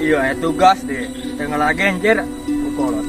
Iya, aya tugas deh. Tengah lagi anjir, kolot.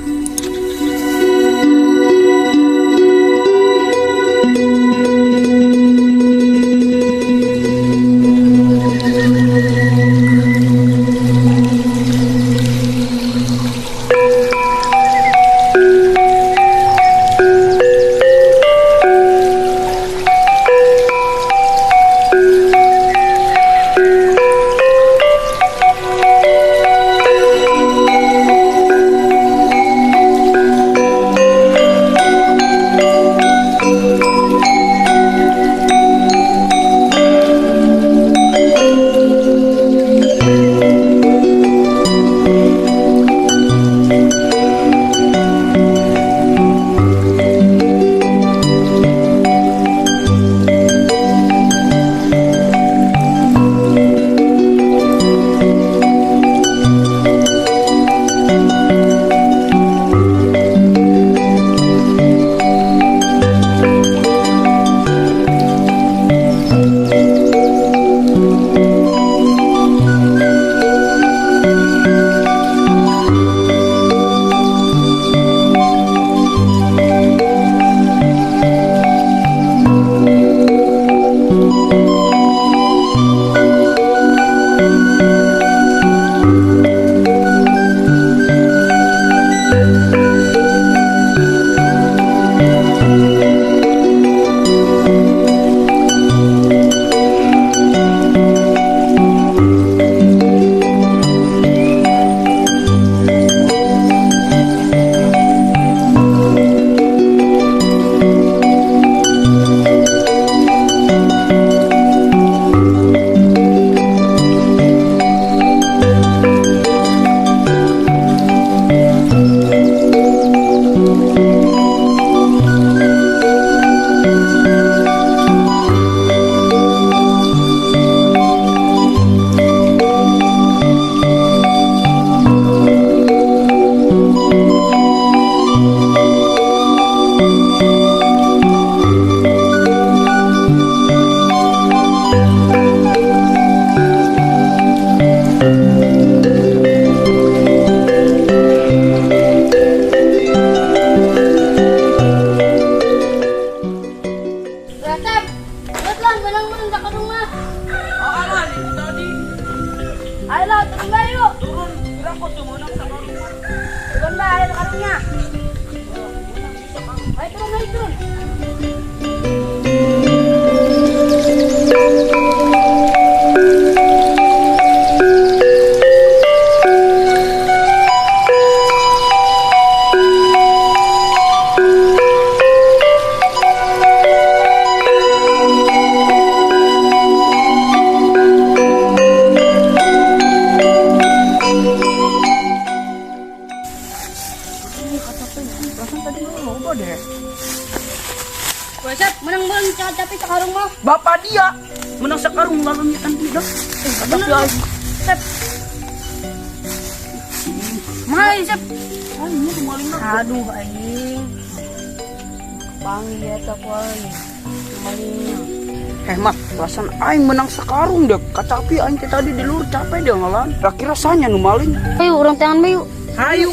Rasep, buat lah menang-menang ke rumah. Oh, alah, itu tadi. Ayo lah, turun ba yuk. Turun, bilang kok tuh menang sama rumah. Turun ba, ayo karungnya. Ayo turun, ayo turun. Perasaan tadi lu loba deh. Rasep, menang-menang capek sekarang mah. Bapak dia menang sekarung lalu nyetan tidak. Tapi Bener. Sep. Mai, Sep. aing maling. Aduh, aing. Panggil ya tak aing. Malingnya. Hemat, perasaan aing menang sekarung deh. Kacapi aing teh tadi di luar capek dia ngalan. Kira rasanya nu maling. Ayo, orang tangan yuk. Hayu.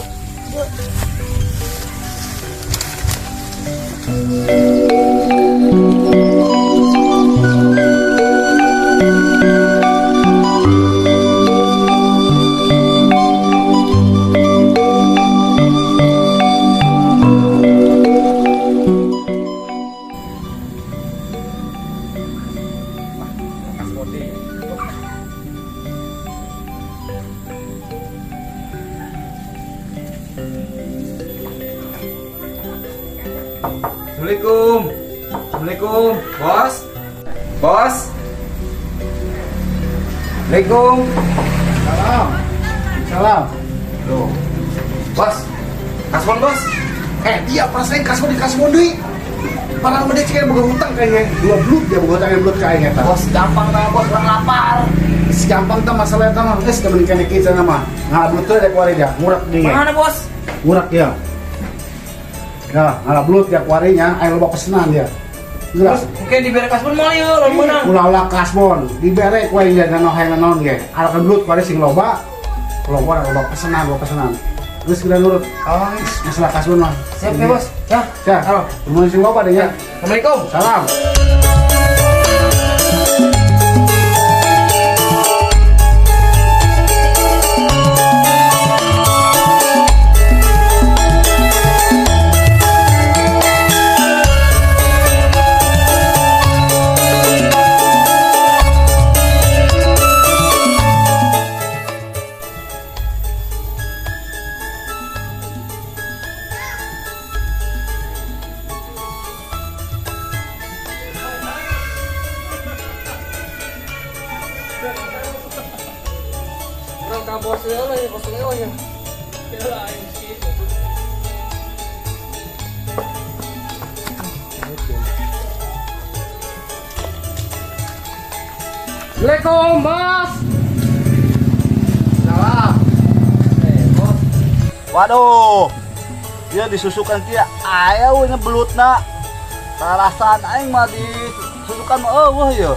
Assalamualaikum. Assalamualaikum, Bos. Bos. Assalamualaikum. Salam. Salam. Loh. Bos. Kasbon, Bos. Dia perasaan kasbon di kasbon deui. Parang mah dia cek boga hutang kayaknya. Dua belut dia boga hutang belut ka aing eta. Bos gampang tah bos, orang lapar. Si gampang tah masalah eta mah. Geus mending kene kieu cenah mah. Ngalah belut teh kuari dia, ngurak dia. Mana bos? Ngurak dia. Ya, ngalah belut dia kuarinya, aing loba pesenan dia. Terus mungkin dibere kasbon moal ieu lamun menang. Ulah-ulah kasbon, dibere ku aing dia nano hayang naon ge. Alakan belut kuari sing loba. Loba loba pesenan, loba pesenan. Geus geura nurut. Oh, Masalah kasbon mah. siap ya, Bos. Ya. Ya, mun sing loba deh ya. Assalamualaikum. Salam. Urang ka bos heula ya, bos Leo ya. Assalamualaikum, Bos. Salam. Bos. Waduh. Dia disusukan kia aya we nya belutna. Tarasaan aing mah disusukan mah eueuh ye.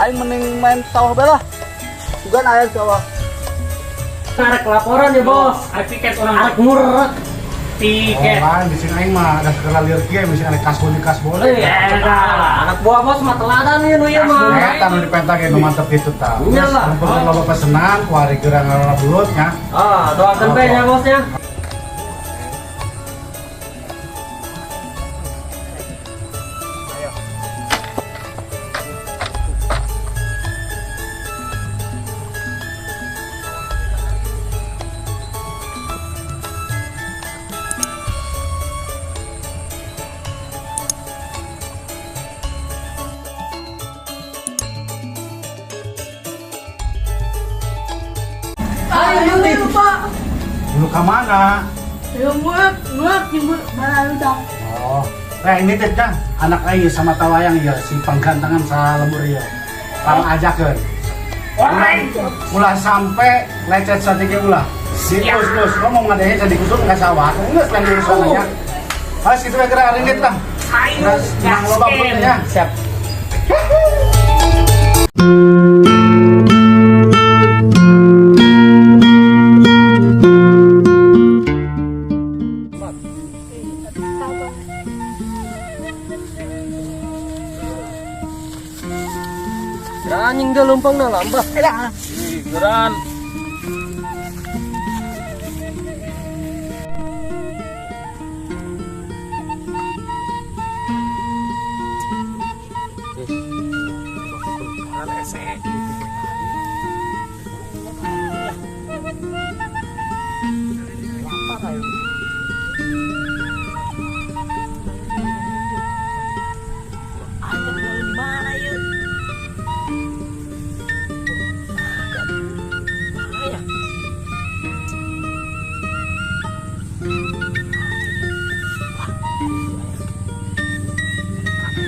Aing mending main sawah bae lah. Sugan aya di sawah. Arek laporan ya, Bos. Arek tiket orang arek murek. Tiket. Oh, lain di sini aing mah ada segala lieur kieu mesti ada kasbon di kasbon. Eh, anak buah bos mah teladan ieu nu ieu mah. Eta nu dipenta ge nu mantep gitu tah. Iya lah. Mumpung loba pesenan, kuari geura ngalola belut nya. Ah, doakan bae nya bosnya. Ayo, lupa. Dulu ka mana? Ayo, muak, muak, ibu, mana udah. Oh, ini teh Kang, anak aing sama tawayang ya si panggantangan sa lembur ya. Pang ajakeun. Ulah sampai lecet satige ulah. Si us us ngomong ngadehnya jadi kusut ka sawah. Geus lain urusan nya. Mas kitu we geura ringgit lah. Terus nang loba belutnya. Siap. Anjing dia lumpang dah lambah. Ih, geran.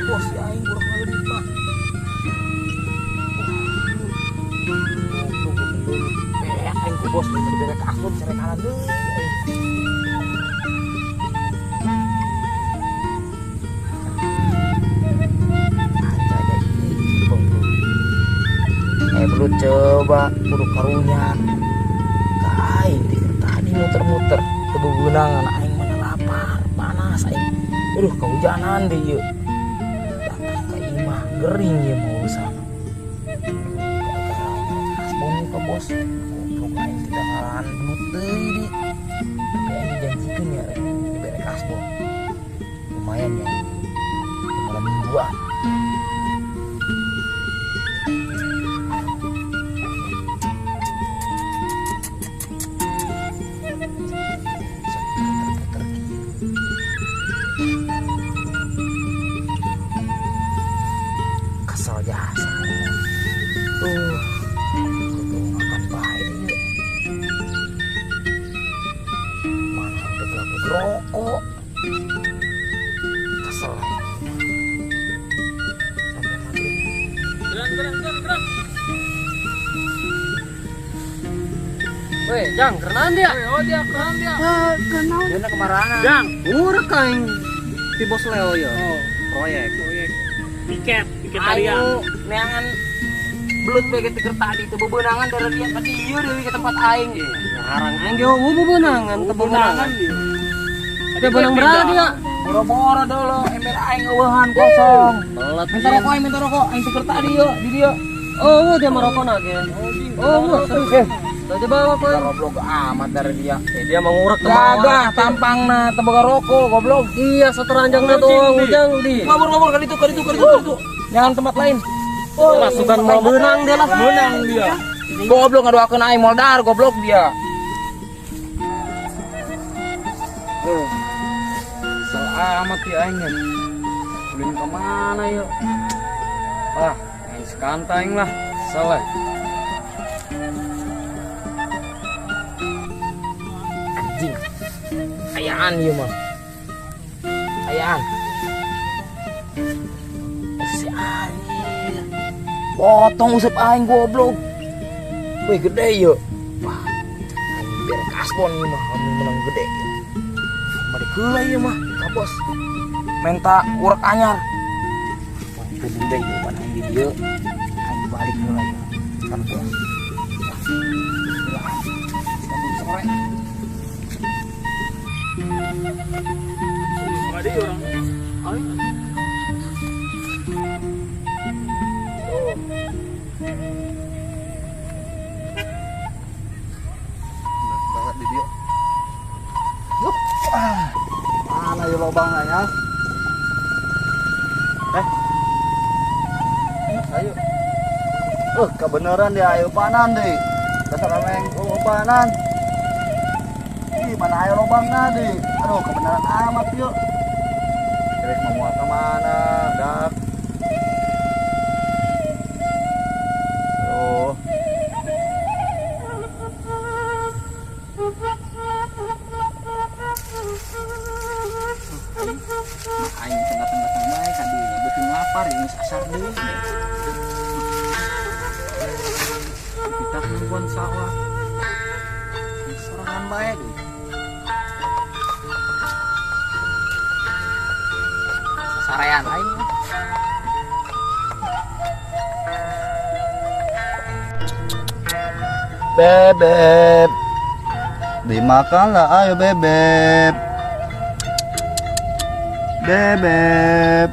Bos, ya aing buruk ngaleungit mah. Beak aing ku bos, dibere ka aslut serekanan deui aing. Belut coba kudu karunya. Ka aing teh tadi muter-muter teu bebeunangan aing mana lapar, panas aing. Aduh, kehujanan deui ieu. Datang ka imah gering ieu mah urusan. Gara-gara kasbon ka bos, goblok aing tidak ngalahan belut deui di. Tapi aing dijanjikeun ya rek dibere kasbon. Lumayan ya. Malam mingguan. Kesel jasa. Tuh, kudu makan bae ieu. Mana teu rokok. Kesel aing. Sampai maghrib. Geran, geran, geran, geran. Weh, Jang, kerenaan dia. Oh, dia kerenaan dia. Dia nak kemarahan. Jang, ngurek aing ti bos Leo ya. Oh. Proyek. Proyek. Tiket, tiket harian. Ayo, neangan Belut bae teh tadi teu bebeunangan dari dia ka dieu deui ke tempat aing. Ngarang aing ge bebeunangan teu bebeunangan. Ada benang berapa dia? Boro-boro dulu ember aing eueuhan kosong. Minta rokok aing, minta rokok aing tuker tadi yuk di dieu. Oh, dia merokok nage. Oh, serius. Tadi bawa kok. Goblok amat dari dia. Dia mau ngurek ke bawah. Gagah tampangna teu boga rokok goblok. Iya, seteranjangna tuh ujang di. Mabur-mabur ka ditu, ka ditu, ka ditu, ka ditu. Jangan tempat lain. Oh, masukan mau menang dia lah. Menang dia. Goblok ngadoakeun aing moal dahar goblok dia. Kesel amat ya aing. Ulin ke mana yuk? Wah, aing sekanta aing lah. Kesel lah. Anjing. Ayaan ieu mah. Ayaan. Si anjir. Potong usep aing goblok. Wih gede yuk. Wah, aing biar kasbon ieu mah amun menang gede. Balik heula ieu mah ka bos. Menta urek anyar. Wah, gede deui ieu pan aing di dieu. Aing balik heula ieu kan bos. Wah, sore. Ada orang. Ayo. Banget di dia. Yup. Mana ya lubangnya ya? Ayo. Kebenaran dia ayo panan deh. Dasar ameng panan. Ih, mana ayo lubangnya deh. Aduh, kebenaran amat yuk. Kerek mau ke mana, dak. Aduh. Aing datang-datang bae ka dieu, beuteung lapar geus asar deui. Kita nungguan sawah. Sorangan bae deui. Sasarean aing. Bebek. Dimakanlah ayo bebek. Bebek.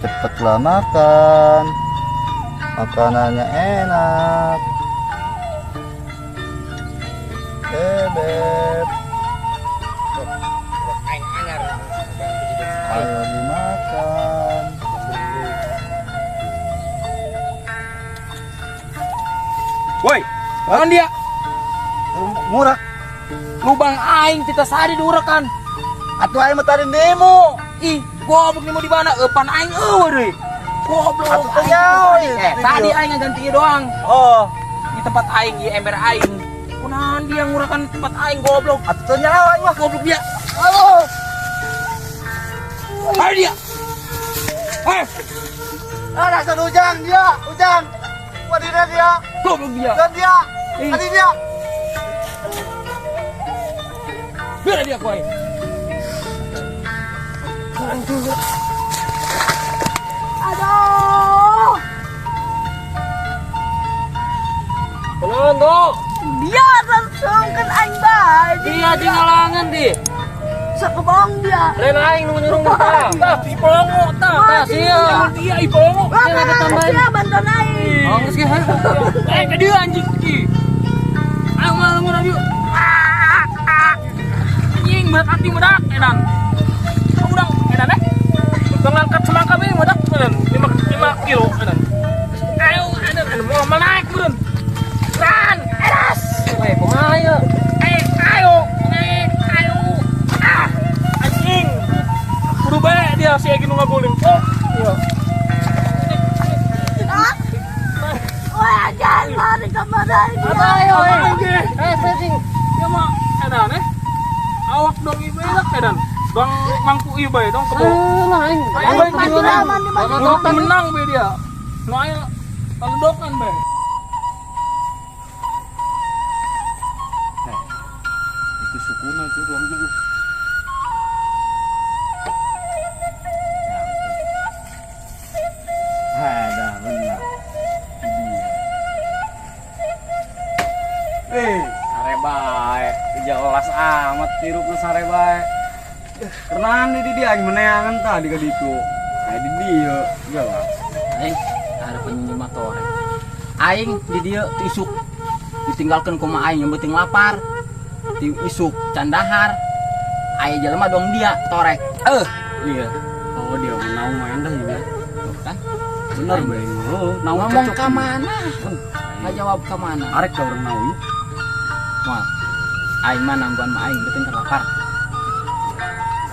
Cepatlah makan. Makanannya enak. Bebek. Ayo dimakan. Woi, bangun dia. Ngurak. Lubang aing kita sadi diurekan. Atuh aing mah tadi nemo. Ih, goblok nemo di mana? Eupan aing eueuh deui. Goblok. Atuh teh nyaho. Tadi aing ngaganti ieu doang. Oh, di tempat aing ieu ember aing. Kunaon dia ngurakan tempat aing goblok. Atuh teh nyaho aing mah goblok dia. Halo. Ayo dia. Eh. Ah, dasar ujang dia, ujang. Wadina dia. Goblok dia. Dan dia. Tadi dia. Biar dia ku aing. Aduh. Kunaon tuh? Dia langsung kan aing bae. Dia di ngalangan di. Sakebong dia. Lain aing nu nyurung tah. Tah si pelongo tah. Tah sia. Dia i pelongo. Dia bantuan aing. Oh, geus ge. Eh, ke dia anjing ki. Aing mah ngurang dieu. Anjing berat hati medak edan. Urang edan eh. Ngangkat semangka we medak edan 5 kilo edan. Ayo edan mau naik meureun. Ran, edas. Eh, kumaha ieu? Ayo, naik, ayo. Ah, anjing. Kudu bae dia si Egi nu ngaguling. Oh, iya. Wah, jangan lari kemana dia. Ayo, eh. Eh, sing. Ya mah edan eh. Awak dong ieu bae edan. Bang mangku ieu bae dong kebo. Lah aing. Aing menang bae dia. Nu aing taledokan bae. Itu sukuna itu doang. Ada benar. Amat tirupna sare bae. Kerenaan di dia aing meneangan tadi ka ditu. Aya di dieu, jelas. Aing ada penyima torek. Aing di dieu ti isuk ditinggalkeun kuma aing yang penting lapar. Ti isuk candahar. Aya jelema dong dia torek. Iya. Oh dia mau main dah ya. Tuh kan. Bener bae. Oh, nau Ngomong cocok. ka mana? Ngajawab ka mana? Arek ka urang nau. Moal. Aing mah nangguan mah aing penting lapar.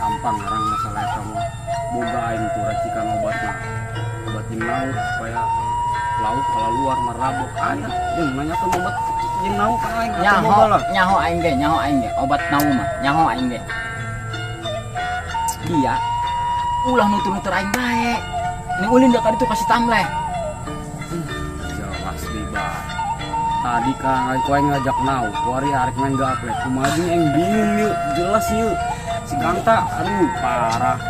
Gampang orang masalah eta mah. Boga aing tuh racikan obatna. Obat jeung nau supaya lauk kalau luar marabok aya. Jeung nanyakeun obat jeung nau ka aing. Nyaho, nyaho aing ge, nyaho aing ge, obat nau mah, nyaho aing ge. Dia ulah nutur-nutur aing bae. Ini ulin dia kali itu kasih tamleh. Jelas di bae. Tadi kang aing aing ngajak nau, kuari arek main gaple. Kumaha jeung aing bingung yeuh, jelas yeuh. Si Kanta, aduh parah.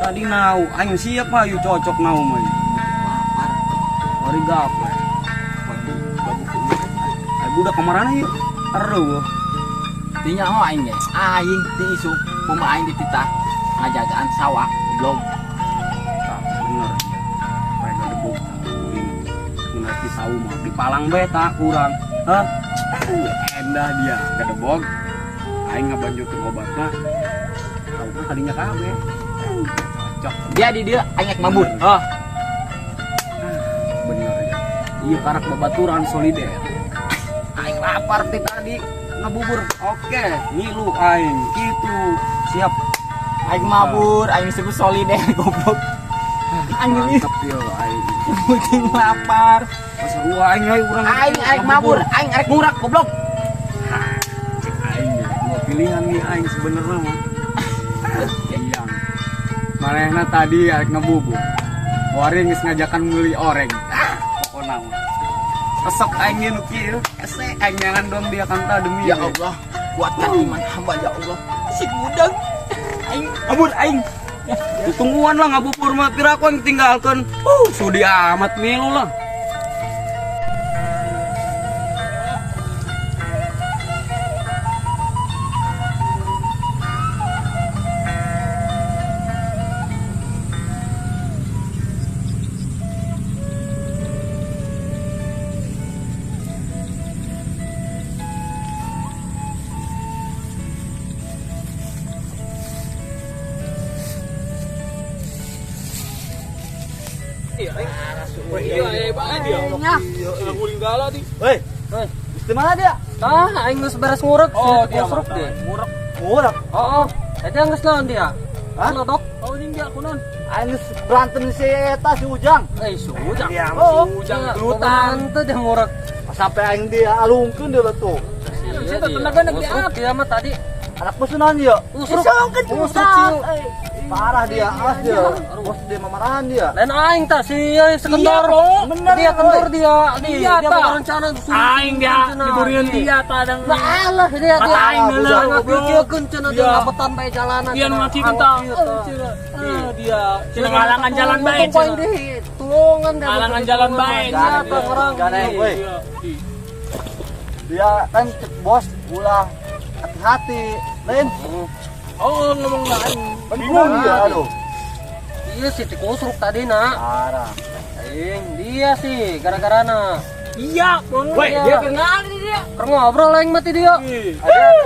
Tadi nau, aing siap mah yeuh cocok nau mah. Lapar. Kuari gaple. Aing budak kamarana yeuh? Aduh. Ti nyaho aing ge, aing ti isuk kumaha aing dititah ngajagaan sawah goblok. Tah bener. Mereka debog ulin. Mun di sawu mah dipalang bae tah kurang. Hah? Endah dia gedebog. Aing ngabanjurkeun obatna. Tahu kadinya kabeh. Cocok. Dia di dia aing rek mabur. Hah. Bener ya. Iya karak babaturan solider. Aing lapar ti tadi ngabubur. Oke, ngilu aing kitu. Siap. Aing mabur, aing disebut solider goblok. Aing mantep yo aing. Penting lapar. Seru aing euy urang. Aing arek mabur, aing arek ngurak goblok. Cek aing ya, dua pilihan nih aing sebenarnya mah. Yang manehna tadi arek ngebubur. Wari geus ngajakan meuli oreng. Pokona mah. Kesok aing ge nu kieu, ese aing nyangan dong dia kanta demi ya Allah, kuatkan iman hamba ya Allah. Si gudang aing mabur aing. Tungguan lah ngabubur mah piraku yang tinggalkan. Sudi amat milu lah. Woi, di mana dia? Tah, aing geus beres ngurek. Oh, dia ngurek deh. Ngurek. Ngurek. Oh, eta geus naon dia? Hah? Lodok. Oh, ini dia kunaon? Aing geus berantem si eta si Ujang. Si Ujang. Dia oh, si Ujang gelutan. Teu dia ngurek. Sampai aing dia alungkeun dia tuh. Saya tenaga nek dia. Dia mah tadi anak musuhan dia. Usruk. Usruk. Parah dia, awas dia. Bos dia memarahan dia. Lain aing tah si sekendor. Bener dia kendor dia. Iya dia tah. rencana aing dia diburian dia tah dang. Lah dia dia. Aing leuleuh goblok. Cenah dia ngabetan bae jalanan. Dia nu ngakikeun tah. Dia cenah ngalangan jalan bae cenah. Tulungan dia. Ngalangan jalan bae cenah orang. Dia kan bos ulah hati-hati. Lain. Oh, ngomong lain. Bingung dia, aduh. Iya sih, tikusruk tadi nak. Parah. Aing, dia sih, gara-garana. Iya, weh, dia kenal dia. Keur ngobrol aing mati dia.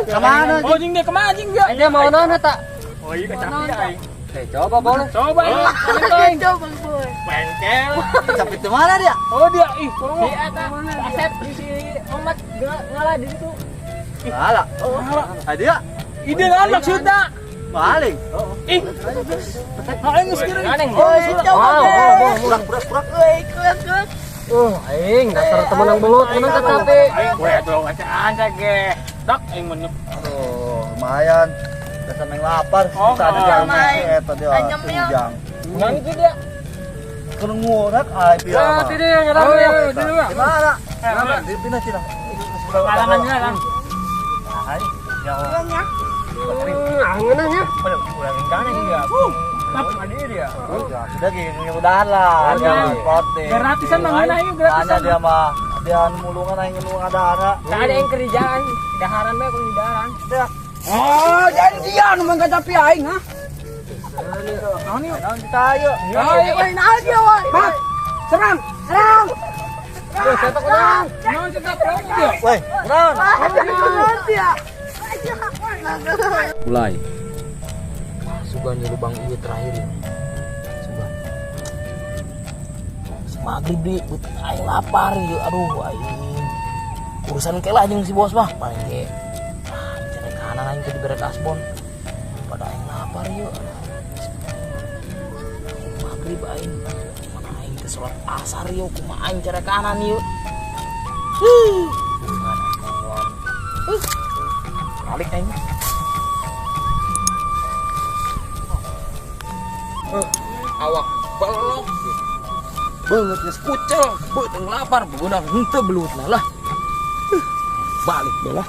Kemana? Oh, jing dia kemana jing dia? Dia mau naon eta? Oh, iya kecapi aing. Coba boleh. Coba ini. Coba boleh. Bengkel. Kecapi di mana dia? Oh, dia ih, Si eta Asep si Omat ngalah di situ. Ngalah. Oh, dia. Ide naon maksudna? Maling. Ih. Aing geus kira. Oh, burak-burak euy, keus. Aing dasar temen yang belut, menang kecapi. Aing we tuh bacaan ge. Dak aing menep. Aduh, lumayan. Dasar main lapar. Tadi jalan eta dia. Ujang. Nang itu dia. Keur ngurek ai pira. Ya, tidak yang nyerang dia. Gimana? Di pindah cina. Kalangannya kan. Ya. Angeunahnya. Sudah gini udahan lah. Gratisan mah ngeunah ieu gratisan. Dia mah. Dia mulungan aing nu ngadahara. Tak ada yang kerjaan, daharan bae kudu daharan. Oh, jadi dia nu menang kacapi aing, ha? Naon kita ayo. Ayo, woi, naon dia, woi? Bang, serang, serang. Naon cakap dia? Woi, naon? Mulai. Sugan di lubang ieu terakhir ini. Sugan. Maghrib di beuteung aing lapar ieu, aduh aing. Urusan ke lah jeung si bos mah paling ge. Ah, cara kanan aing teh dibere kasbon. Pada aing lapar ieu. Maghrib aing. Mana aing teh salat asar ieu, kumaha aing cara kanan ieu. Huh. Sugan aing keluar. Balik aing. Awak belok banget geus kucel beuteung lapar beunang henteu belutna lah. Balik be lah.